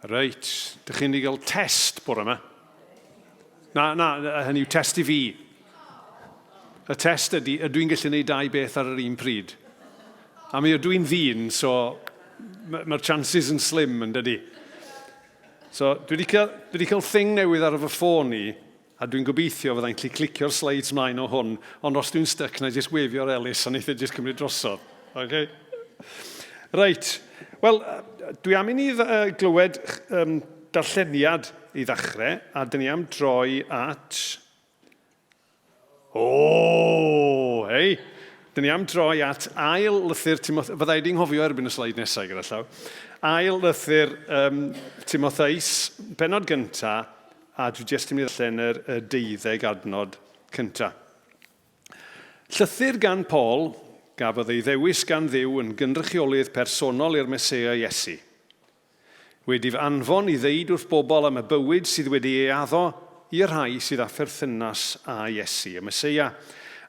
Reit, dych chi'n mynd i gael test bore yma? Na, na, hynny yw test i fi. Y test ydy, ydw i'n gallu gwneud dau beth ar yr un pryd? A mi ydw i'n ddyn, so mae'r chances yn slim yn dydy. So, dwi wedi cael, dwi wedi cael thing newydd ar fy ffôn i, a dwi'n gobeithio fyddai'n gallu clicio'r slides mlaen o hwn, ond os dwi'n stuck, na i jyst wefio'r Elis a wneith e jyst cymryd drosodd. Okay? Reit, wel, dwi am i ni glywed um, darlleniad i ddechrau, a dyn ni am droi at... O, hei! Dyn ni am droi at ail lythyr Timoth... Fydda i di'n nghofio erbyn y sleid nesau gyda llaw. Ail lythyr um, Timotheus, penod gynta, a dwi jyst yn mynd i ddarllen yr, y deuddeg adnod cynta. Llythyr gan Paul, gafodd ei ddewis gan Dduw yn gynrychiolydd personol i'r Meseia Iesu. Wedi fy anfon i ddeud wrth bobl am y bywyd sydd wedi ei addo i'r rhai sydd â pherthynas â Iesu, y Meseia.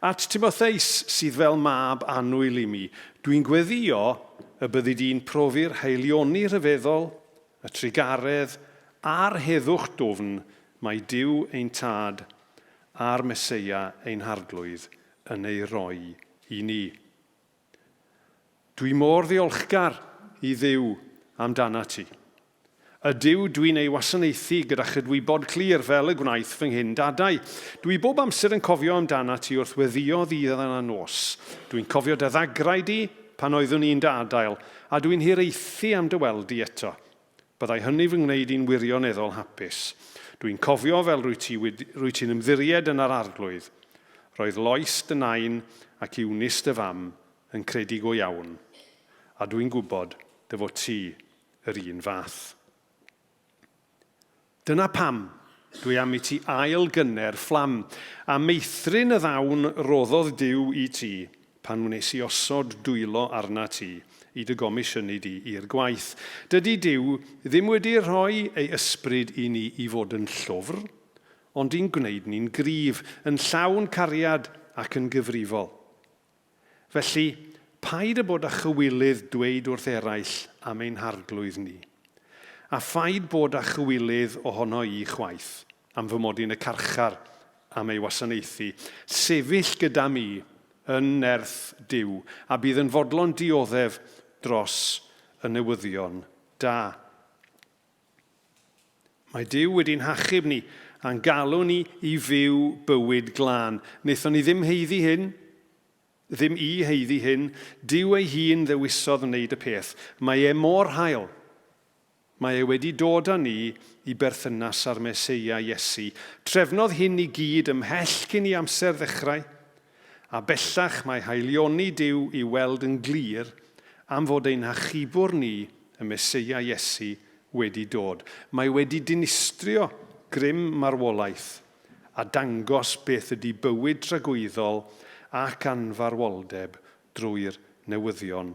At Timotheus, sydd fel mab annwyl i mi, dwi'n gweddïo y byddi di'n profi'r haelioni rhyfeddol, y trugaredd a'r heddwch dwfn mae Duw ein Tad a'r Meseia ein Harglwydd yn ei roi i ni. Dwi mor ddiolchgar i Dduw amdanat ti. Y Duw dwi'n ei wasanaethu gyda chydwybod clir fel y gwnaeth fy nghyn dadau. Dwi bob amser yn cofio amdanat ti wrth weddïo ddydd a nos. Dwi'n cofio dy ddagrau di pan oeddwn i'n dy adael, a dwi'n hiraethu am dy weld di eto. Byddai hynny fy ngwneud i'n wirioneddol hapus. Dwi'n cofio fel rwyt ti wedi, rwyt ti'n ymddiried yn yr Arglwydd. Roedd Lois dy nain ac Eunice dy fam yn credu go iawn, a dwi'n gwybod dy fod ti yr un fath. Dyna pam dwi am i ti ail gynner fflam, a meithrin y ddawn roddodd Duw i ti pan wnes i osod dwylo arna ti i dy gomisiynu di i'r gwaith. Dydy Duw ddim wedi rhoi ei ysbryd i ni i fod yn llwfr, ond i'n gwneud ni'n gryf, yn llawn cariad ac yn gyfrifol. Felly, paid â bod â chywilydd dweud wrth eraill am ein Harglwydd ni. A phaid bod â chywilydd ohono i chwaith, am fy mod i'n y carchar am ei wasanaethu. Sefyll gyda mi yn nerth Duw, a bydd yn fodlon dioddef dros y newyddion da. Mae Duw wedi'n hachub ni a'n galw ni i fyw bywyd glân. Wnaethon ni ddim haeddu hyn, ddim i haeddu hyn. Duw ei hun ddewisodd wneud y peth. Mae e mor hael. Mae e wedi dod â ni i berthynas â'r Meseia Iesu. Trefnodd hyn i gyd ymhell cyn i amser ddechrau. A bellach mae haelioni Duw i'w weld yn glir am fod ein hachubwr ni, y Meseia Iesu, wedi dod. Mae wedi dinistrio grym marwolaeth a dangos beth ydy bywyd tragwyddol ac anfarwoldeb drwy'r newyddion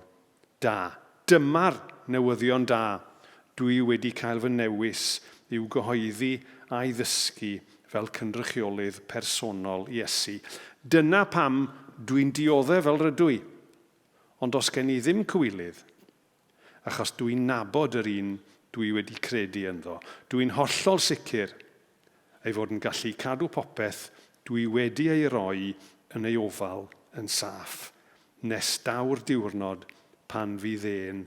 da. Dyma'r newyddion da dwi wedi cael fy newis i'w gyhoeddi a'i ddysgu fel cynrychiolydd personol Iesu. Dyna pam dwi'n dioddef fel rydw i. Ond does gen i ddim cywilydd, achos dw i'n nabod yr un dw i wedi credu ynddo. Dw i'n hollol sicr ei fod yn gallu cadw popeth dw i wedi ei roi yn ei ofal yn saff, nes daw'r diwrnod pan fydd e'n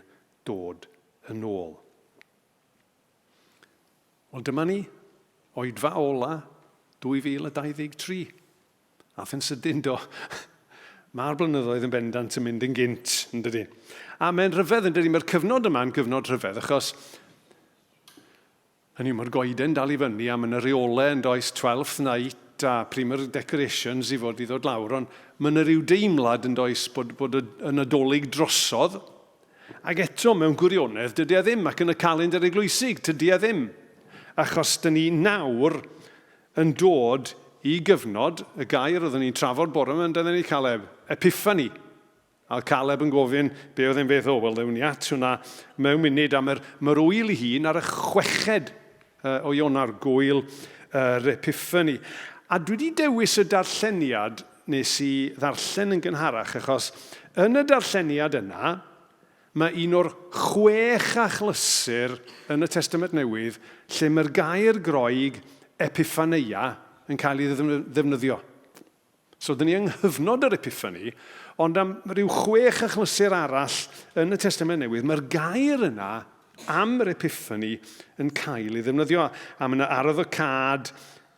dod yn ôl. Wel, dyma ni, oedfa ola 2023. Ath yn sydyn, do. Mae'r blynyddoedd yn bendant yn mynd yn gynt, yn dydy. A mae'n rhyfedd, yn dydy, mae'r cyfnod yma'n gyfnod rhyfedd, achos hynny yw, mae'r goeden dal i fyny a mae yna reolau yn does 12th night a pryd mae'r decorations i fod i ddod lawr, ond mae yna rhyw deimlad yn does bod, bod y, y Nadolig drosodd, ac eto mewn gwirionedd dydy e ddim, ac yn y calendr eglwysig tydy e ddim, achos dyn ni nawr yn dod i gyfnod, y gair oeddwn ni'n trafod bore yma, yn doedden ni, Caleb? Epiphany. A oedd Caleb yn gofyn be oedd e'n feddwl. Wel, ddewn ni at hwnna mewn munud. A mae'r mae wyl ei hun ar y chweched o Ionawr, gwyl yr Epiphany. A dwi wedi dewis y darlleniad nes i ddarllen yn gynharach, achos yn y darlleniad yna, Mae un o'r chwech achlysur yn y Testament Newydd lle mae'r gair Groeg epiphaneia yn cael ei ddefnyddio. So, dyn ni yng nghyfnod yr Epiphany, ond am ryw chwech achlysur arall yn y Testament Newydd, mae'r gair yna am yr Epiphany yn cael ei ddefnyddio. A mae yna arwyddocâd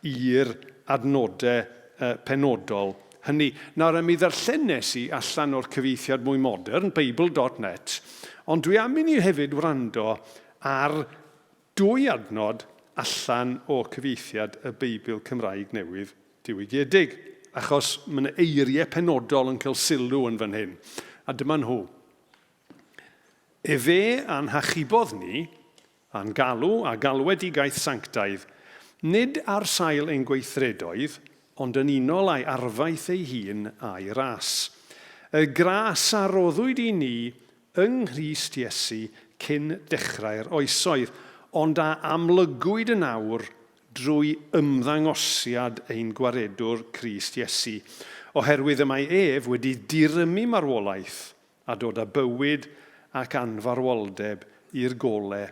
i'r adnodau penodol hynny. Nawr, mi ddarllenes i allan o'r cyfieithiad mwy modern, Bible.net, ond dwi am i ni hefyd wrando ar dwy adnod allan o cyfieithiad y Beibl Cymraeg Newydd diwygiedig, achos mae yna eiriau penodol yn cael sylw yn fan hyn, a dyma nhw. Efe a'n hachubodd ni, a'n galw a galwedigaeth sanctaidd, nid ar sail ein gweithredoedd, ond yn unol â'i arfaeth ei hun a'i ras. Y gras a roddwyd i ni yng Nghrist Iesu cyn dechrau'r oesoedd, ond a amlygwyd yn awr drwy ymddangosiad ein Gwaredwr Crist Iesu, oherwydd y mae ef wedi dirymu marwolaeth a dod â bywyd ac anfarwoldeb i'r gole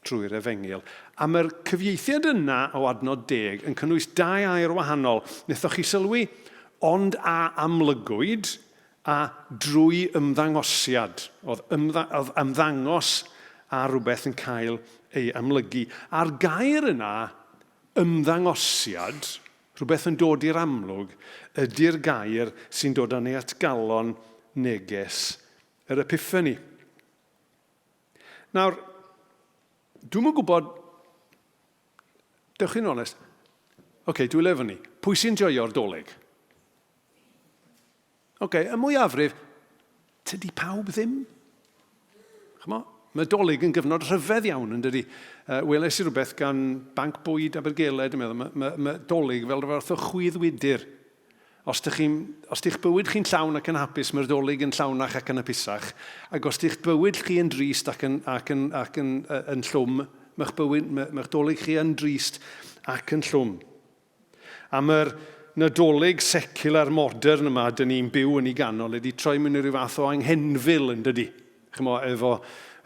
drwy'r Efengyl. A mae'r cyfieithiad yna o adnod deg yn cynnwys dau air wahanol. Wnaethoch chi sylwi? Ond a amlygwyd, a drwy ymddangosiad. Oedd, ymdda, oedd ymddangos a rhywbeth yn cael ei amlygu. A'r gair yna, ymddangosiad, rhywbeth yn dod i'r amlwg, ydy'r gair sy'n dod â ni at galon neges yr Epiphany. Nawr, dwi'm yn gwybod, dewch chi'n onest, oce, okay, dwi'n le fyny, pwy sy'n joio'r dolyg? Oce, okay, y mwyafrif, tydi pawb ddim. Chmo, mae dolyg yn gyfnod rhyfedd iawn, yn dydi? Weles i rhywbeth gan Banc Bwyd Abergele, dwi'n meddwl, mae, mae, mae dolyg fel rhywbeth o chwyddwydr. Os dych chi'n, os di'ch bywyd chi'n llawn ac yn hapus, mae'r Dolig yn llawnach ac yn hapusach. Ac os di'ch bywyd chi yn drist ac yn, ac yn, ac yn, yn llwm, mae'ch bywyd, mae'ch Dolig chi yn drist ac yn llwm. A mae'r Nadolig secular modern yma dyn ni'n byw yn ei ganol wedi troi mewn i ryw fath o anghenfil yn dydy. Chimo, efo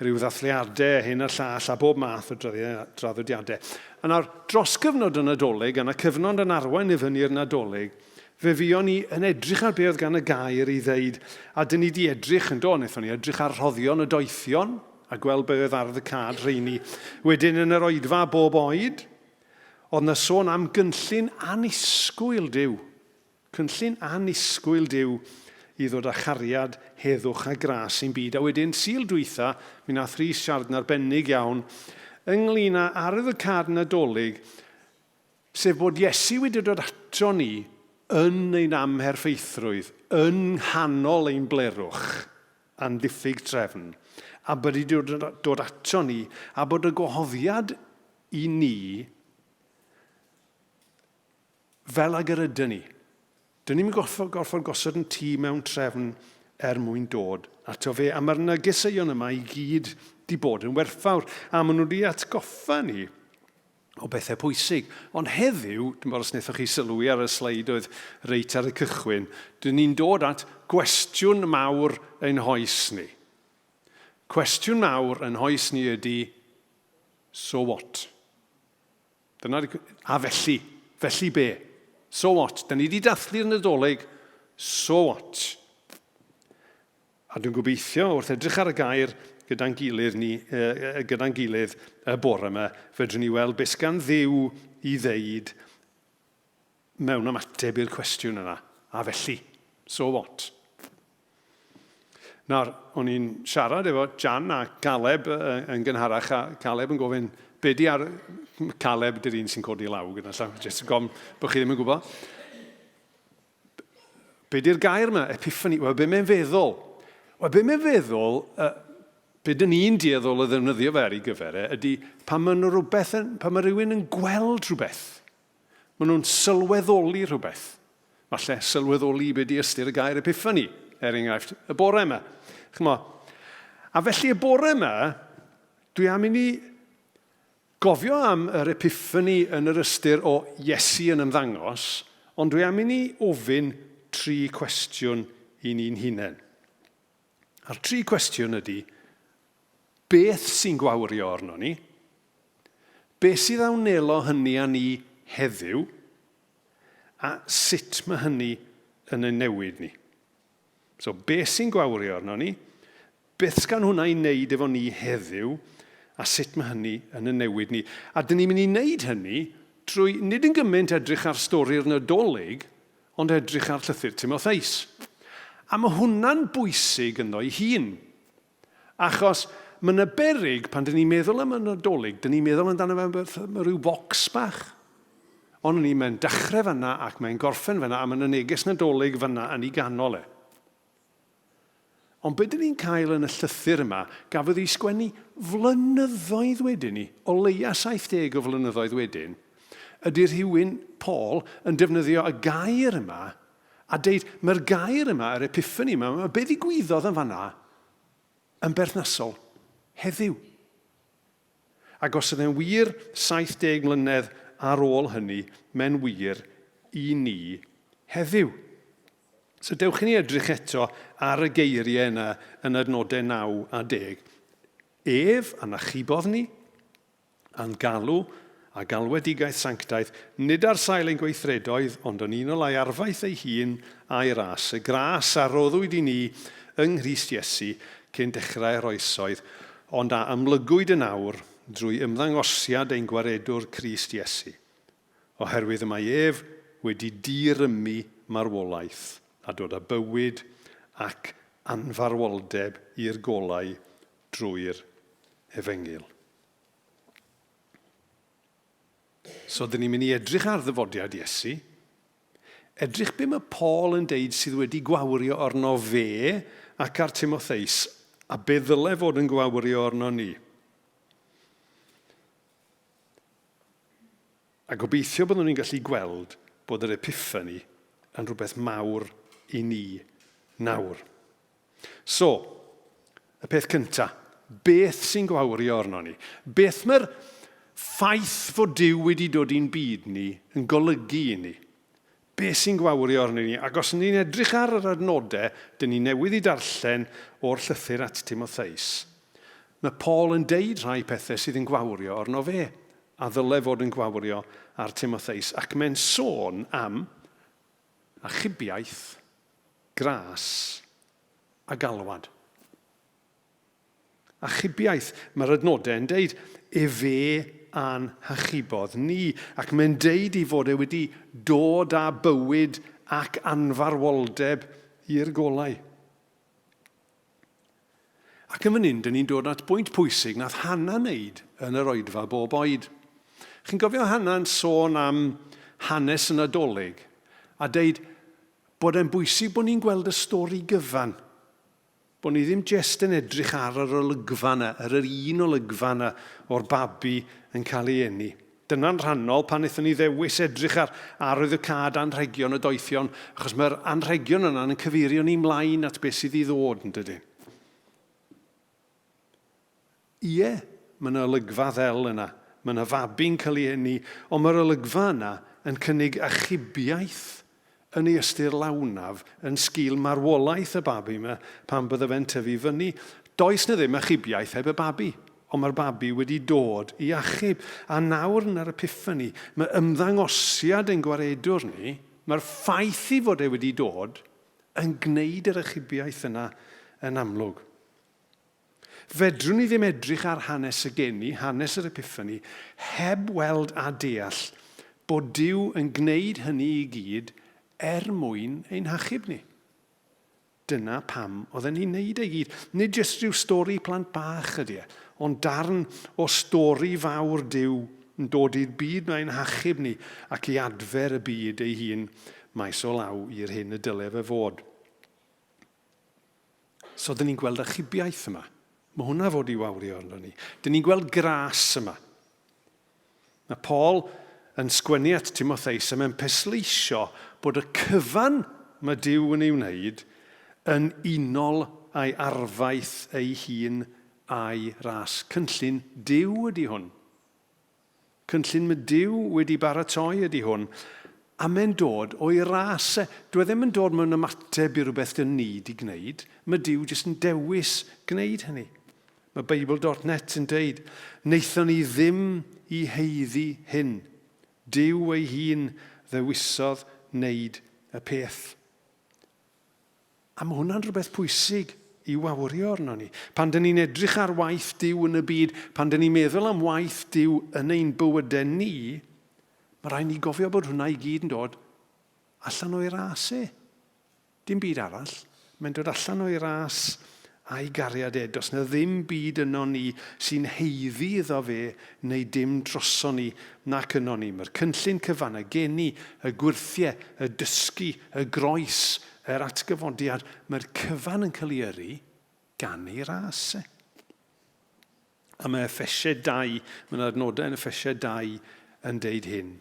rhyw ddathliadau, hyn a llall, a bob math o draddodiadau. A nawr, dros gyfnod y Nadolig, a na cyfnod yn arwain i fyny'r Nadolig, fe fuon ni yn edrych ar be oedd gan y gair i ddeud, a dyn ni di edrych yn do, wnaethon ni edrych ar rhoddion y doethion, a gweld be oedd ar y cad rheini. Wedyn yn yr oedfa bob oed, oedd na sôn am gynllun annisgwyl Duw. Cynllun annisgwyl Duw i ddod â chariad, heddwch a gras i'n byd. A wedyn, Sul dwytha, mi nath Rhys siarad yn arbennig iawn ynglyn â arwyddocâd Nadolig, sef bod Iesu wedi dod ato ni yn ein amherffeithrwydd, yn nghanol ein blerwch a'n diffyg trefn, a bod wedi dod ato ni, a bod y gwahoddiad i ni Fel ag yr ydyn ni. Dyn ni'm yn gorfod, gorfod gosod yn tŷ mewn trefn er mwyn dod ato fe. A mae'r negeseuon yma i gyd di bod yn werthfawr. A maen nhw wedi atgoffa ni o bethau pwysig. Ond heddiw, dwi'n bod os wnaethoch chi sylwi ar y sleid oedd reit ar y cychwyn, dyn ni'n dod at gwestiwn mawr ein hoes ni. Cwestiwn mawr yn hoes ni ydy, so what? Dyna, a felly, felly be? So what? Da ni wedi dathlu'r Nadolig, so what? A dwi'n gobeithio, wrth edrych ar y gair gyda'n gilydd ni, gyda'n gilydd y bore yma, fedrwn ni weld beth gan Dduw i ddeud mewn ymateb i'r cwestiwn yna. A felly, so what? Nawr, o'n i'n siarad efo Jan a Caleb yn gynharach, a Caleb yn gofyn, be di ar... Caleb di'r un sy'n codi law gyda llaw, jyst yn gofyn bod chi ddim yn gwybod. Be di'r gair yma, epiphany? Wel, be mae'n feddwl? Wel, be mae'n feddwl, uh, be dyn ni'n dueddol o ddefnyddio fe ar ei gyfer e, ydy pan mae rhywbeth yn, pan mae rhywun yn gweld rhywbeth. Maen nhw'n sylweddoli rhywbeth. Falle sylweddoli be di ystyr y gair epiphany, er enghraifft, y bore yma. Chmo. A felly y bore yma, dwi am i ni gofio am yr epiphany yn yr ystyr o Iesu yn ymddangos, ond dwi am i ni ofyn tri cwestiwn i ni'n hunain. A'r tri cwestiwn ydy, Beth sy'n gwawrio arno ni? Beth sydd a wnelo hynny â ni heddiw? A sut mae hynny yn ein newid ni? So, beth sy'n gwawrio arno ni? Beth sgan hwnna i wneud efo ni heddiw? A sut mae hynny yn ein newid ni? A dyn ni'n mynd i wneud hynny trwy nid yn gymaint edrych ar stori'r Nadolig, ond edrych ar llythyr Timotheus. A mae hwnna'n bwysig ynddo ei hun. Achos mae yna beryg pan dyn ni'n meddwl am y Nadolig, dyn ni'n meddwl amdano fe fel rhyw focs bach. Ond ni, mae'n dechrau fanna ac mae'n gorffen fanna a mae yna neges Nadolig fanna yn ei ganol e. Ond be dyn ni'n cael yn y llythyr yma gafodd ei sgwennu flynyddoedd wedyn ni, o leia 70 o flynyddoedd wedyn, ydy rhywun, Paul, yn defnyddio y gair yma a deud, mae'r gair yma, yr epiphany yma, mae be ddigwyddodd yn fanna yn berthnasol heddiw. Ac os oedd e'n wir 70 mlynedd ar ôl hynny, mae'n wir i ni heddiw. So dewch i ni edrych eto ar y geiriau yna yn adnodau 9 a 10. Ef a nachubodd ni, a'n galw a galwedigaeth sanctaidd, nid ar sail ein gweithredoedd, ond yn unol â'i arfaeth ei hun a'i ras, y gras a roddwyd i ni yng Nghrist Iesu cyn dechrau'r oesoedd, ond a amlygwyd yn awr drwy ymddangosiad ein Gwaredwr Crist Iesu, oherwydd y mae ef wedi di-rymu marwolaeth a dod â bywyd ac anfarwoldeb i'r golau drwy'r Efengyl. So, dyn ni'n mynd i edrych ar ddyfodiad Iesu, edrych be mae Paul yn deud sydd wedi gwawrio arno fe ac ar Timotheus, a be ddyle fod yn gwawrio arno ni. A gobeithio byddwn ni'n gallu gweld bod yr Epiphany yn rhywbeth mawr i ni nawr. So, y peth cynta, beth sy'n gwawrio arno ni? Beth mae'r ffaith fod Duw wedi dod i'n byd ni yn golygu i ni? Beth sy'n gwawrio arno ni? Ac os ni'n edrych ar yr adnodau, dyn ni newydd i darllen o'r llythyr at Timotheus, mae Paul yn deud rhai pethau sydd yn gwawrio arno fe, a ddyle fod yn gwawrio ar Timotheus, ac mae'n sôn am achubiaeth, gras a galwad. Achubiaeth, mae'r adnodau yn deud, efe a'n hachubodd ni, ac mae'n deud ei fod e wedi dod â bywyd ac anfarwoldeb i'r golau. Ac yn fan hyn, dyn ni'n dod at bwynt pwysig nath Hannah wneud yn yr oedfa bob oed. Chi'n cofio Hannah'n sôn am hanes y Nadolig a deud bod e'n bwysig bod ni'n gweld y stori gyfan. Bod ni ddim jest yn edrych ar yr olygfa yna, ar yr un olygfa yna o'r babi yn cael ei eni. Dyna'n rhannol pan wnaethon ni ddewis edrych ar arwyddocâd anrhegion y doethion, achos mae'r anrhegion yna yn cyfeirio ni mlaen at beth sydd i ddod, yn dydy? Ie, mae yna olygfa ddel yna, mae yna fabi'n cael ei eni, ond mae'r olygfa yna yn cynnig achubiaeth yn ei ystyr lawnaf yn sgil marwolaeth y babi yma pan bydde fe'n tyfu fyny. Does 'na ddim achubiaeth heb y babi, ond mae'r babi wedi dod i achub. A nawr yn yr Epiphany, mae ymddangosiad ein gwaredwr ni, mae'r ffaith ei fod e wedi dod, yn gwneud yr achubiaeth yna yn amlwg. Fedrwn ni ddim edrych ar hanes y geni, hanes yr Epiphany, heb weld a deall bod Duw yn gwneud hynny i gyd er mwyn ein hachub ni. Dyna pam oedden ni'n neud e i gyd. Nid jyst rhyw stori plant bach ydy e, ond darn o stori fawr Duw yn dod i'r byd 'ma i'n hachub ni ac i adfer y byd ei hun maes o law i'r hyn y dyle fe fod. So, dyn ni'n gweld achubiaeth yma. Mae hwnna fod i wawrio arno ni. Dyn ni'n gweld gras yma. Mae Paul yn sgwennu at Timotheus a mae'n pesleisio bod y cyfan mae Duw yn ei wneud yn unol â'i arfaeth ei hun a'i ras. Cynllun Duw ydy hwn. Cynllun mae Duw wedi baratoi ydy hwn, a mae'n dod o'i ras e. Dyw e ddim yn dod mewn ymateb i rywbeth dyn ni 'di gwneud, mae Duw jyst yn dewis gwneud hynny. Mae Bible.net yn deud, Wnaethon ni ddim i haeddu hyn. Duw ei hun ddewisodd wneud y peth. A mae hwnna'n rhywbeth pwysig i wawrio arno ni. Pan dyn ni'n edrych ar waith Duw yn y byd, pan dyn ni'n meddwl am waith Duw yn ein bywydau ni, mae rhaid ni gofio bod hwnna i gyd yn dod allan o'i ras e. Dim byd arall. Mae'n dod allan o'i ras a'i gariad e. Does 'na ddim byd ynon ni sy'n haeddu iddo fe neu dim droson ni nac ynon ni. Mae'r cynllun cyfan, y geni, y gwyrthiau, y dysgu, y groes, yr atgyfodiad, mae'r cyfan yn cael ei yrru gan ei ras e. A mae Effesiaid 2, mae yna adnodau yn Effesiaid 2 yn deud hyn.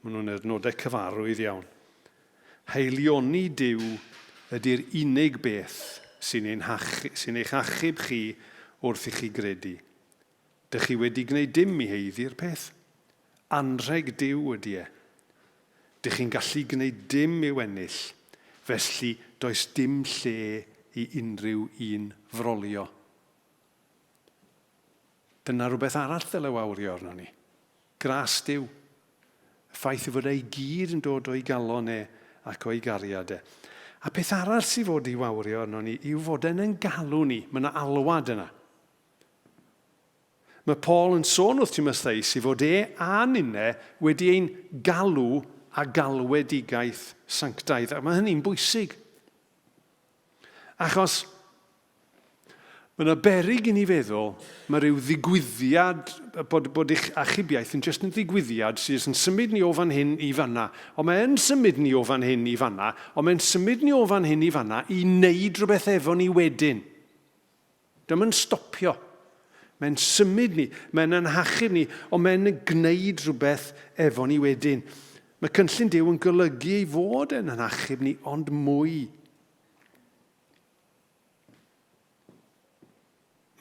Maen nhw'n adnodau cyfarwydd iawn. Haelioni Duw ydy'r unig beth sy'n ein sy'n eich achub chi wrth i chi gredu. Dych chi wedi gwneud dim i haeddu'r peth. Anrheg Duw ydy e. Dych chi'n gallu gwneud dim i'w ennill, felly does dim lle i unrhyw un frolio. Dyna rhywbeth arall ddyle wawrio arno ni. Gras Duw. Y ffaith ei fod e i gyd yn dod o'i galon e ac o'i gariad e. A peth arall sydd fod i wawrio arno ni yw fod e'n yn galw ni. Mae yna alwad yna. Mae Paul yn sôn wrth Timotheus i fod e a ninne wedi ein galw a galwedigaeth sanctaidd. A mae hynny'n bwysig. Achos Mae yna beryg i ni feddwl mae rhyw ddigwyddiad, bod, bod eich achubiaeth yn jyst yn ddigwyddiad sydd jyst yn symud ni o fan hyn i fanna. Ond mae yn symud ni o fan hyn i fanna, ond mae'n symud ni o fan hyn i fanna i wneud rhywbeth efo ni wedyn. Dyma'n yn stopio. Mae'n symud ni, mae'n yn hachub ni, ond mae'n gwneud rhywbeth efo ni wedyn. Mae cynllun Duw yn golygu ei fod yn achub ni, ond mwy.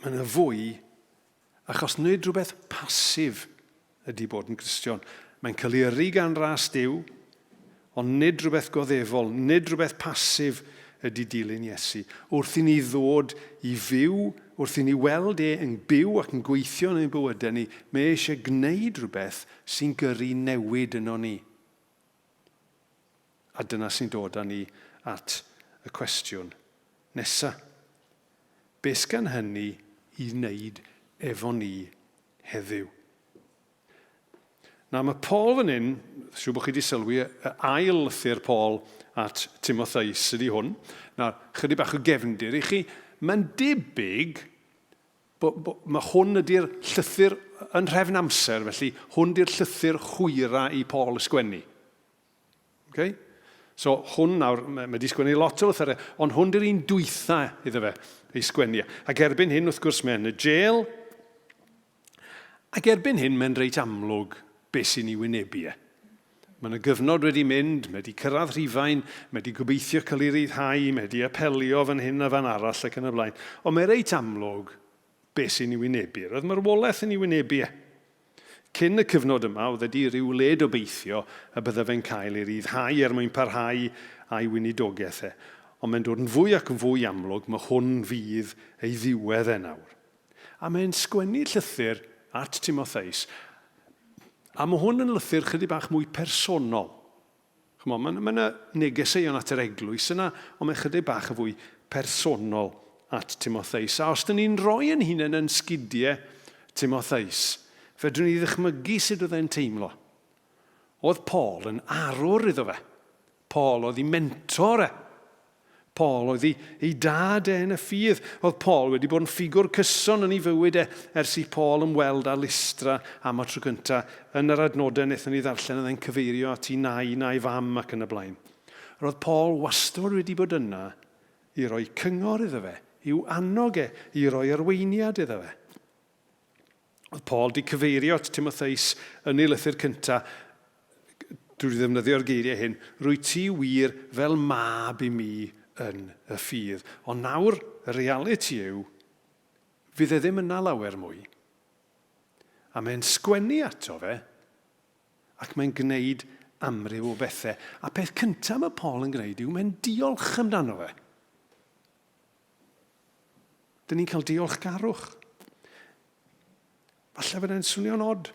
Mae yna fwy, achos nid rhywbeth pasif ydy bod yn Gristion. Mae'n cael ei yrru gan ras Duw, ond nid rhywbeth goddefol, nid rhywbeth pasif ydy dilyn Iesu. Wrth i ni ddod i fyw, wrth i ni weld e yn byw ac yn gweithio yn ein bywydau ni, mae e eisiau gwneud rhywbeth sy'n gyrru newid yno ni. A dyna sy'n dod â ni at y cwestiwn nesa. Be sgan hynny i wneud efo ni heddiw? Nawr mae Paul fan hyn, siŵr bod chi wedi sylwi, y ail lythyr Paul at Timotheus ydy hwn. Nawr, chydig bach o gefndir i chi. Mae'n debyg, bo, bo, mae hwn ydy'r llythyr yn rhefn amser, felly hwn ydy'r llythyr hwyra i Paul ysgwennu. Okay? So hwn nawr, mae wedi sgwennu lot o lythyrau, ond hwn di'r un dwytha iddo fe ei sgwennu. Ac erbyn hyn, wrth gwrs, mae'n y jail. Ac erbyn hyn, mae'n reit amlwg beth sy'n ei wynebu e. Mae yna gyfnod wedi mynd, mae wedi cyrraedd Rhufain, mae wedi gobeithio cael ei ryddhau, mae wedi apelio fan hyn a fan arall ac yn y blaen. Ond mae reit amlwg beth sy'n ei wynebu. Roedd marwolaeth yn ei wynebu e. Cyn y cyfnod yma, oedd e 'di rhyw led obeithio y bydde fe'n cael ei ryddhau er mwyn parhau â'i weinidogaeth e. Ond mae'n dod yn fwy ac yn fwy amlwg, mae hwn fydd ei ddiwedd e nawr. A mae'n sgwennu llythyr at Timotheus, a mae hwn yn lythyr chydig bach mwy personol. Ch'mo', mae 'na, mae 'na negeseuon at yr eglwys yna, ond mae chydig bach yn fwy personol at Timotheus. A os dyn ni'n rhoi ein hunain yn sgidiau Timotheus, fedrwn ni ddychmygu sut oedd e'n teimlo. Oedd Paul yn arwr iddo fe. Paul oedd ei mentor e. Paul oedd ei, ei dad e yn y ffydd. Oedd Paul wedi bod yn ffigwr cyson yn ei fywyd e ers i Paul ymweld â Lystra am y tro cyntaf. Yn yr adnodau wnaethon ni ddarllen oedd e'n cyfeirio at ei nai, na'i fam ac yn y blaen. Roedd Paul wastad wedi bod yna i roi cyngor iddo fe, i'w annog e, i roi arweiniad iddo fe. Oedd Paul wedi cyfeirio at Timotheus yn ei lythyr cyntaf drwy ddefnyddio'r geiriau hyn, rwy ti wir fel mab i mi yn y ffydd. Ond nawr, y realiti yw, fydd e ddim yna lawer mwy. A mae'n sgwennu ato fe, ac mae'n gwneud amryw o bethau. A peth cyntaf mae Paul yn gwneud yw mae'n diolch amdano fe. Dyn ni'n cael diolchgarwch. Falle fod e'n swnio'n od,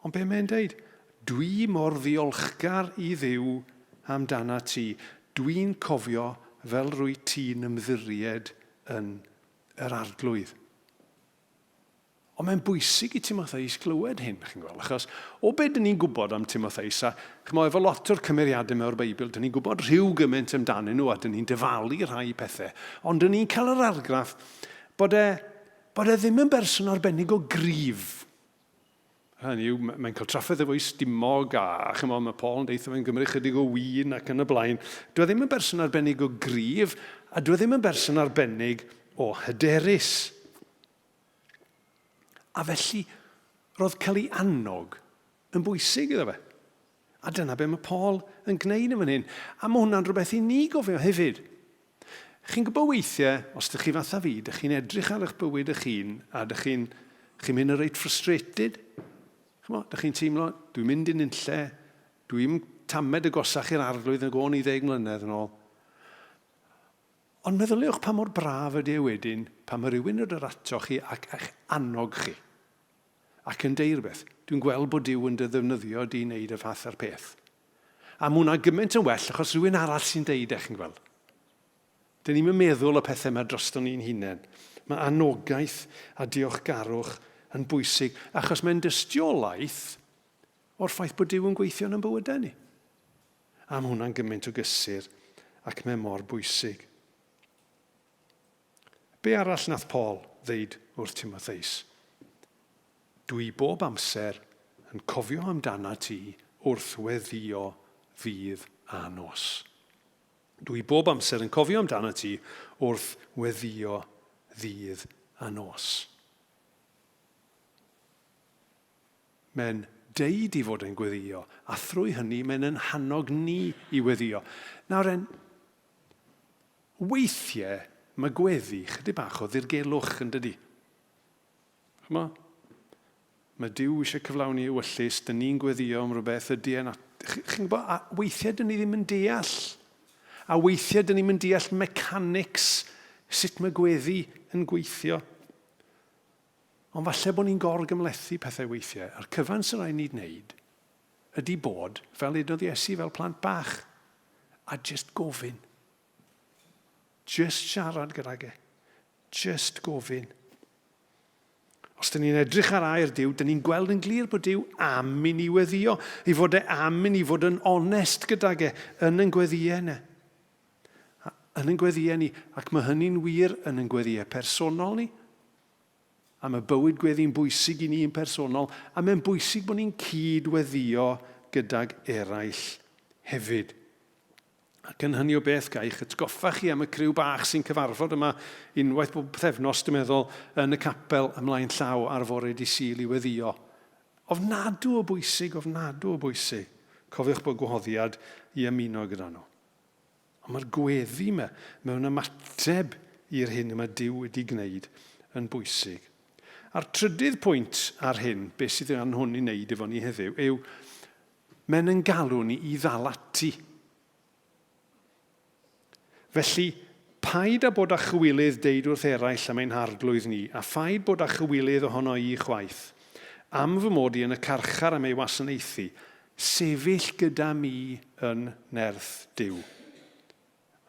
ond be mae'n deud? Dwi mor ddiolchgar i Dduw amdana ti. Dwi'n cofio fel rwy ti'n ymddiried yn yr Arglwydd. Ond mae'n bwysig i Timotheus glywed hyn, chi'n gweld, achos o be dyn ni'n gwybod am Timotheus, a chymod, efo lot o'r cymeriadau mewn Beibl, dyn ni'n gwybod rhyw gymaint amdanyn nhw a dyn ni'n dyfalu rhai pethau, ond dyn ni'n cael yr argraff bod e, bod e ddim yn berson arbennig o gryf. Hynny yw, mae'n cael trafferth efo'i stumog a, chymod, mae Paul yn deitha fe'n gymryd chydig o win ac yn y blaen. Dwi e ddim yn berson arbennig o gryf, a dwi e ddim yn berson arbennig o hyderus. A felly, roedd cael ei annog yn bwysig iddo fe. A dyna be mae Paul yn gwneud yn fan hyn. A mae hwnna'n rhywbeth i ni gofio hefyd. Chi'n gwybod weithiau, os ydych chi fatha fi, ydych chi'n edrych ar eich bywyd eich hun a ydych chi'n chi mynd yn reit frustrated. Chymod, ydych chi'n teimlo, dwi'n mynd i'n unlle, dwi'n tamed y gosach i'r arglwydd nag o'n i ddeg mlynedd yn ôl. Ond meddyliwch pa mor braf ydy e wedyn pan mae rhywun yn dod atoch chi ac eich annog chi. Ac yn deud rhywbeth. Dwi'n gweld bod Duw yn dy ddefnyddio di i wneud y fath a'r peth. A mae hwnna gymaint yn well achos rhywun arall sy'n deud e, chi'n gweld. Dyn ni'm yn meddwl y pethau yma droston ni'n hunain. Mae anogaeth a diolchgarwch yn bwysig achos mae'n dystiolaeth o'r ffaith bod Duw yn gweithio yn ein bywydau ni. A mae hwnna'n gymaint o gysur ac mae mor bwysig. Be arall nath Paul ddeud wrth Timotheus? Dwi bob amser yn cofio amdana ti wrth weddïo ddydd a nos. Dwi bob amser yn cofio amdana ti wrth weddïo ddydd a nos. Mae'n deud i fod yn gweddïo, a thrwy hynny mae'n yn hannog ni i weddïo. Nawr en, weithiau mae gweddi chydig bach o ddirgelwch yn dydy. Chymod? Mae Duw eisiau cyflawni ewyllys, dyn ni'n gweddïo am rhywbeth, ydy e'n... Chi'n gwybod, a weithiau dyn ni ddim yn deall. A weithiau dyn ni'n deall mechanics sut mae gweddi yn gweithio. Ond falle bod ni'n gor-gymhlethu pethau weithiau, a'r cyfan sy'n rhaid ni wneud ydy bod, fel udodd Iesu, fel plant bach, a jyst gofyn. Jyst siarad gydag e. Jyst gofyn. Os dyn ni'n edrych ar air Duw, dyn ni'n gweld yn glir bod Duw am i ni weddio, ei fod e am i ni fod yn onest gydag e yn yn gweddïau ni. Yn yn gweddïau ni, ac mae hynny'n wir yn yn gweddïau personol ni, A mae bywyd gweddi'n bwysig i ni yn personol, a mae'n bwysig bod ni'n cyd-weddïo gydag eraill hefyd. Ac yn hynny o beth, ga i'ch atgoffa chi am y criw bach sy'n cyfarfod yma unwaith bob pythefnos, dwi'n meddwl, yn y capel ymlaen llaw ar fore di Sul i weddïo. Ofnadw o bwysig, ofnadw o bwysig. Cofiwch bod gwahoddiad i ymuno gyda nhw. Ond mae'r gweddi yma mewn ymateb i'r hyn y mae Duw wedi gwneud yn bwysig. A'r trydydd pwynt ar hyn, beth sydd gan hwn i wneud efo ni heddiw, yw mae'n yn galw ni i ddal ati. Felly, paid â bod â chywilydd deud wrth eraill am ein harglwydd ni, a phaid bod â chywilydd ohono i chwaith. Am fy mod i yn y carchar am ei wasanaethu, Sefyll gyda mi yn nerth Duw,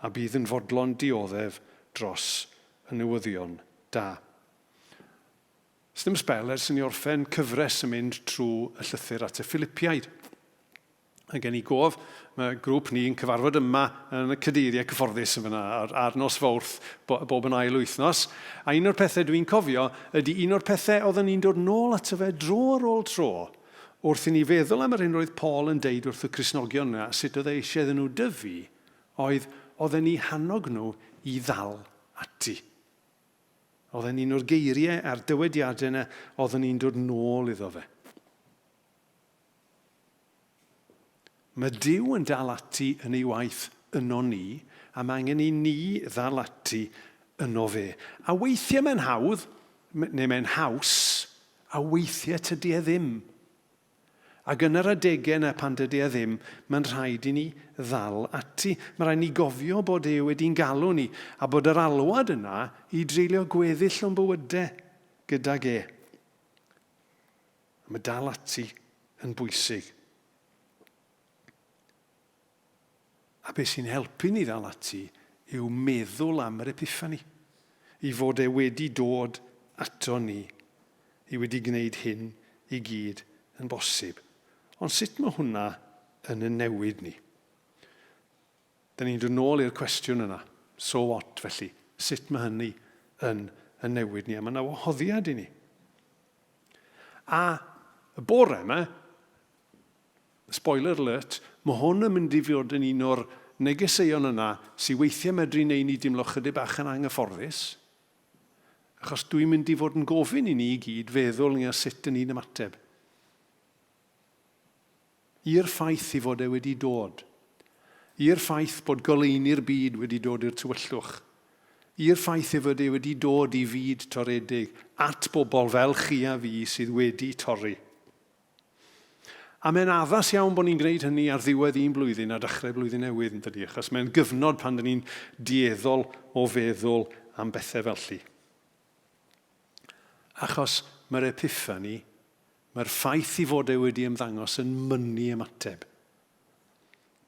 a bydd yn fodlon dioddef dros y newyddion da. Sdim sbel ers i ni orffen cyfres yn mynd trwy y llythyr at y Philipiaid. A gen i gof, mae grŵp ni yn cyfarfod yma yn y cadeiriau cyfforddus yn fyna ar, ar nos Fawrth bob yn ail wythnos. A un o'r pethau dwi'n cofio ydy un o'r pethau oedden ni'n dod nôl ato fe dro ar ôl tro Wrth i ni feddwl am yr hyn roedd Paul yn deud wrth y Cristnogion yna, sut oedd e eisiau iddyn nhw dyfu, oedd, oedd e'n eu hannog nhw i ddal ati. Oedd e'n un o'r geiriau a'r dywediadau yna oedden ni'n dod nôl iddo fe. Mae Duw yn dal ati yn ei waith yno ni, a mae angen i ni ddal ati yno fe. A weithiau mae'n hawdd, neu mae'n haws, A weithiau tydi e ddim. Ac yn yr adegau yna pan dydi e ddim, mae'n rhaid i ni ddal ati. Mae rhaid ni gofio bod e wedi'n galw ni, a bod yr alwad yna i dreulio gweddill o'n bywydau gydag e. Mae dal ati yn bwysig. A beth sy'n helpu ni ddal ati yw meddwl am yr Epiffani, i fod e wedi dod ato ni, i wedi gwneud hyn i gyd yn bosib. Ond sut mae hwnna yn y newid ni? Da ni'n dod nôl i'r cwestiwn yna, so what felly? Sut mae hynny yn y newid ni? A mae yna wahoddiad i ni. A y bore yma, Spoiler alert, mae hwn yn mynd i fod yn un o'r negeseuon yna sy weithiau medru neu ni dimlo chydig bach yn anghyfforddus, achos dwi'n mynd i fod yn gofyn i ni i gyd feddwl ynglŷn â sut dyn ni'n ymateb i'r ffaith i fod e wedi dod, i'r ffaith bod goleuni'r byd wedi dod i'r tywyllwch, i'r ffaith ei fod e wedi dod i fyd toredig, at bobl fel chi a fi sydd wedi torri. A mae'n addas iawn bod ni'n gwneud hynny ar ddiwedd un blwyddyn a dechrau blwyddyn newydd, yn dydy, achos mae'n gyfnod pan dyn ni'n dueddol o feddwl am bethau felly. Achos mae'r epiffani, mae'r ffaith i fod e wedi ymddangos yn mynnu ymateb.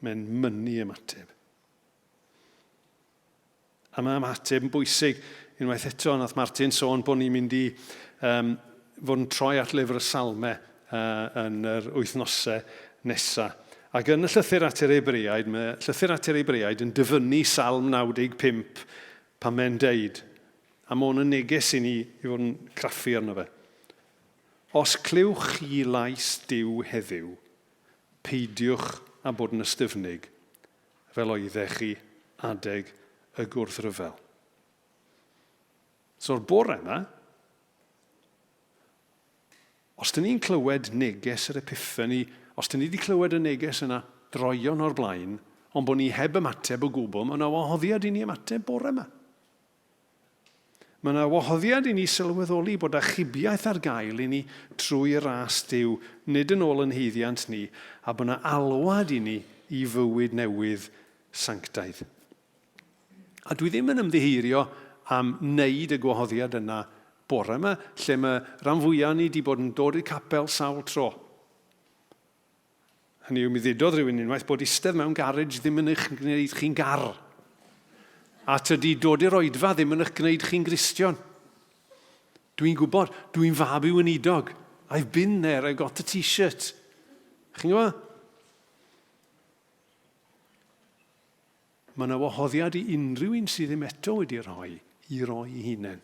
Mae'n mynnu ymateb. A mae ymateb yn bwysig. Unwaith eto, nath Martin sôn bod ni'n mynd i um, fod yn troi at lyfr y Salme uh, yn yr wythnosau nesaf. Ac yn y llythyr at yr Hebreaid, mae llythyr at yr Hebreaid yn dyfynnu Salm 95 pan mae'n deud, a mae hwn yn neges i ni i fod yn craffu arno fe. Os clywch chi lais Duw heddiw, peidiwch â bod yn ystyfnig, fel oeddech chi adeg y gwrthryfel. So'r bore yma, os dyn ni'n clywed neges yr Epiphany, os dyn ni wedi clywed y neges yna droion o'r blaen, ond bod ni heb ymateb o gwbl, mae yna wahoddiad i ni ymateb bore yma. Mae yna wahoddiad i ni sylweddoli bod achubiaeth ar gael i ni trwy ras Duw, nid yn ôl yn haeddiant ni, a bod yna alwad i ni i fywyd newydd sanctaidd. A dwi ddim yn ymddiheurio am wneud y gwahoddiad yna bore yma, lle mae rhan fwyaf ni wedi bod yn dod i'r capel sawl tro. Hynny yw, mi ddudodd rhywun unwaith bod eistedd mewn garej ddim yn eich gwneud chi'n gar. A tydi dod i'r oedfa ddim yn eich gwneud chi'n Gristion. Dwi'n gwybod, dwi'n fab i weinidog. I've been there, I got the t-shirt. Chi'n gwybod? Mae yna wahoddiad i unrhyw un sydd ddim eto wedi rhoi, i roi i hunain.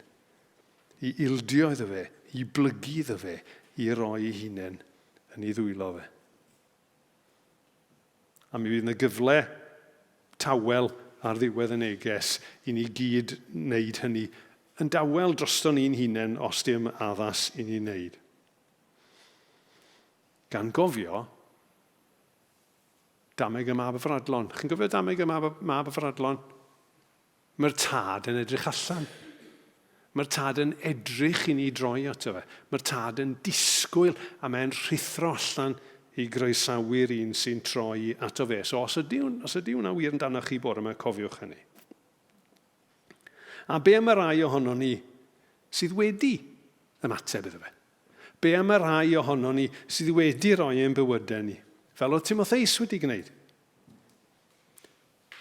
I ildio iddo fe, i blygu iddo fe, i roi i hunain yn ei ddwylo fe. A mi fydd yna gyfle tawel ar ddiwedd y neges i ni gyd wneud hynny yn dawel drosto ni'n hunain os dim addas i ni wneud. Gan gofio Dameg y mab y Fradlon. Chi'n gofio Dameg y mab, mab y Fradlon? Mae'r tad yn edrych allan. Mae'r tad yn edrych i ni droi ato fe. Mae'r tad yn disgwyl a mae'n rhuthro allan i groesawu'r un sy'n troi ato fe. So os ydy, os ydy hwnna wir amdano chi bore yma, cofiwch hynny. A be am y rai ohono ni sydd wedi ymateb iddo fe? Be am y rhai ohonon ni sydd wedi rhoi ein bywydau ni, fel oedd Timotheus wedi gwneud?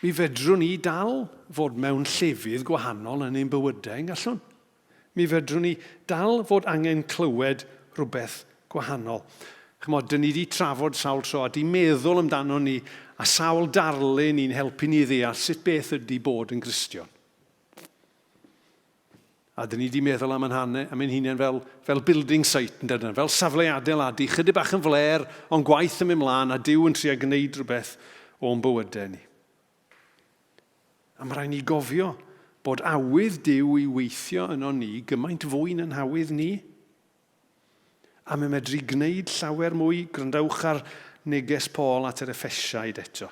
Mi fedrwn ni dal fod mewn llefydd gwahanol yn ein bywydau, yn gallwn? Mi fedrwn ni dal fod angen clywed rhywbeth gwahanol. Chymod, dyn ni wedi trafod sawl tro a di meddwl amdano ni a sawl darlun i'n helpu ni ddeall sut beth ydy bod yn Gristion. A dyn ni wedi meddwl am ein hane, am ein hunain fel, fel building site, yn dydyn, fel safle adeiladu, chydig bach yn fler, ond gwaith yn mynd mlaen, a Duw yn trio gwneud rhywbeth o'n bywydau ni. A mae rhaid ni gofio bod awydd Duw i weithio yno ni gymaint fwy na'n hawydd ni. A mae medru gwneud llawer mwy, gwrandewch ar neges Paul at yr Effesiaid eto.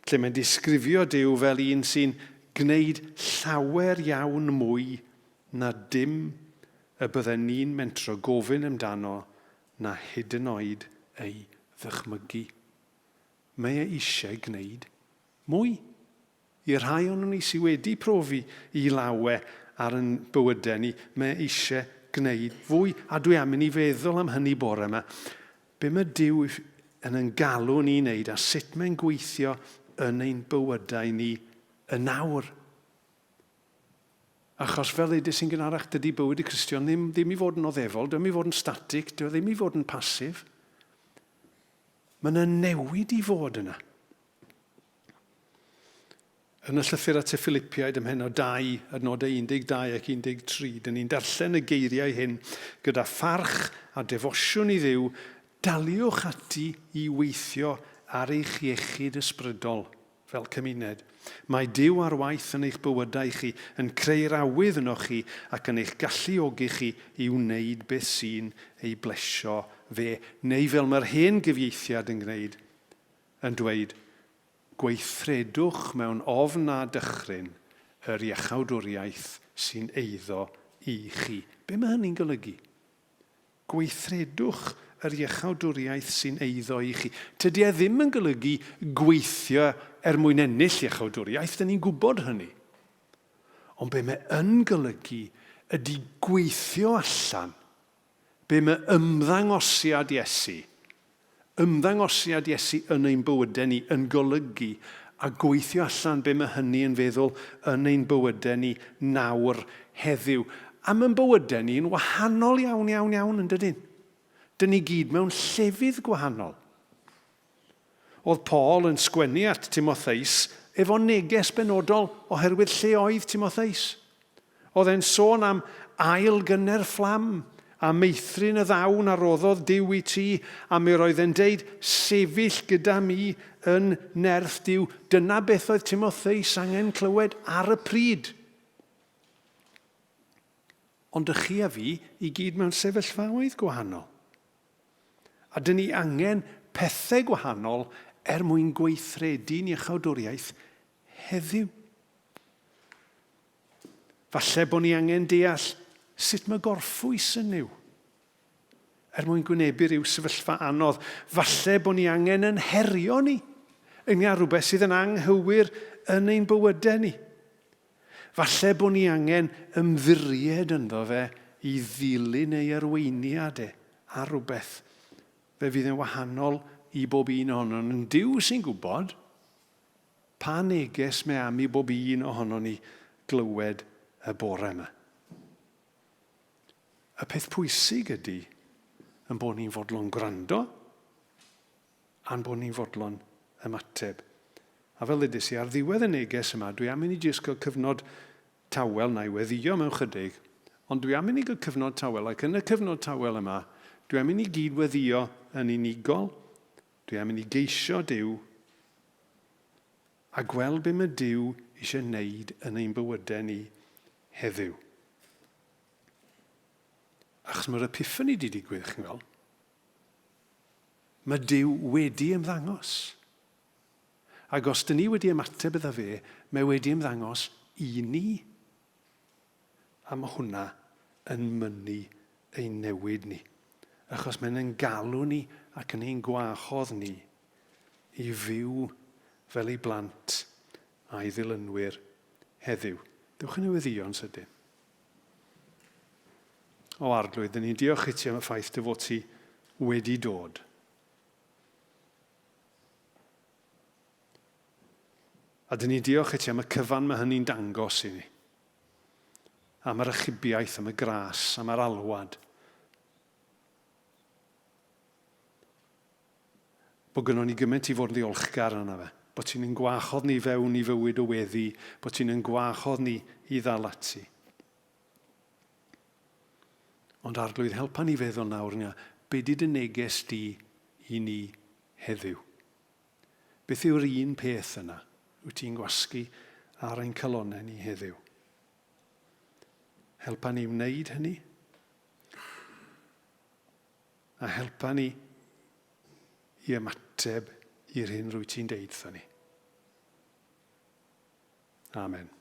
Lle mae'n disgrifio Duw fel un sy'n gwneud llawer iawn mwy na dim y bydden ni'n mentro gofyn amdano na hyd yn oed ei ddychmygu. Mae e eisiau gwneud mwy. I'r rhai ohonon ni sydd wedi profi i lawe ar yn bywydau ni, mae e eisiau gwneud fwy. A dwi am i ni feddwl am hynny bore yma. Be mae Duw yn yn galw ni i wneud a sut mae'n gweithio yn ein bywydau ni yn awr. Achos fel ddeudais i'n gynharach, dydy bywyd y Cristion ddim, ddim i fod yn oddefol, ddim i fod yn static, dyw e ddim i fod yn pasif. Mae yna newid i fod yna. Yn y llythyr at y Philipiaid ym mhennod 2, adnodau 12 ac 13, dyn ni'n darllen y geiriau hyn gyda pharch a defosiwn i Dduw, daliwch ati i weithio ar eich iechyd ysbrydol fel cymuned. Mae Duw ar waith yn eich bywydau chi, yn creu'r awydd ynoch chi ac yn eich galluogi chi i wneud beth sy'n ei blesio fe, neu fel mae'r hen gyfieithiad yn gwneud, yn dweud, Gweithredwch mewn ofn a dychryn yr iachawdwriaeth sy'n eiddo i chi. Be mae hynny'n golygu? Gweithredwch yr iachawdwriaeth sy'n eiddo i chi. Tydi e ddim yn golygu gweithio er mwyn ennill iachawdwriaeth, dyn ni'n gwybod hynny. Ond be mae yn golygu ydy gweithio allan Be mae ymddangosiad Iesu, ymddangosiad Iesu yn ein bywydau ni yn golygu a gweithio allan be mae hynny yn feddwl yn ein bywydau ni nawr heddiw. A mae'n bywydau ni yn wahanol iawn, iawn, iawn yn dydyn? Dyn ni gyd mewn llefydd gwahanol. Oedd Paul yn sgwennu at Timotheus efo neges benodol oherwydd lle oedd Timotheus. Oedd e'n sôn am ail gynner fflam a meithrin y ddawn a roddodd Duw i ti, a mi roedd e'n deud, sefyll gyda mi yn nerth Duw. Dyna beth oedd Timotheus angen clywed ar y pryd. Ond ych chi a fi i gyd mewn sefyllfaoedd gwahanol. A dyn ni angen pethau gwahanol er mwyn gweithredu'n iachawdwriaeth heddiw. Falle bod ni angen deall sut mae gorffwys yn Nuw er mwyn gwynebu rhyw sefyllfa anodd. Falle bod ni angen yn herio ni ynglyn â rhywbeth sydd yn anghywir yn ein bywydau ni. Falle bod ni angen ymddiried ynddo fe i ddilyn ei arweiniad e ar rywbeth. Fe fydd yn wahanol i bob un ohonon. Yn Duw sy'n gwybod pa neges mae am i bob un ohonon ni glywed y bore yma. Y peth pwysig ydy yn bod ni'n fodlon gwrando a'n bod ni'n fodlon ymateb. A fel ddeudais i, ar ddiwedd y neges yma, dwi am i ni jyst gael cyfnod tawel, na i weddïo mewn chydig, ond dwi am i ni gael cyfnod tawel, ac yn y cyfnod tawel yma, dwi am i ni gyd weddïo yn unigol, dwi am i ni geisio Duw, a gweld be mae Duw eisiau wneud yn ein bywydau ni heddiw. Achos mae'r epiphany di digwydd, chi'n gweld. Mae Duw wedi ymddangos. Ac os dyn ni wedi ymateb iddo fe, mae wedi ymddangos i ni. A mae hwnna yn mynnu ein newid ni. Achos mae'n ein galw ni ac yn ein gwahodd ni i fyw fel ei blant a'i ddilynwyr heddiw. Dewch i newyddion sydyn. O Arglwydd, dyn ni'n diolch i ti am y ffaith dy fod ti wedi dod. A dyn ni'n diolch i ti am y cyfan mae hynny'n dangos i ni. Am yr achubiaeth, am y gras, am yr alwad. Bod gynnon ni gymaint i fod yn ddiolchgar arno fe. Bod ti'n ein gwahodd ni fewn i fywyd o weddi, bod ti'n ein gwahodd ni i ddal ati. Ond Arglwydd, helpa ni feddwl nawr nga, be di dy neges di i ni heddiw? Beth yw'r un peth yna wyt ti'n gwasgu ar ein calonnau ni heddiw? Helpa ni wneud hynny. A helpa ni i ymateb i'r hyn rwyt ti'n deud wrthon ni. Amen.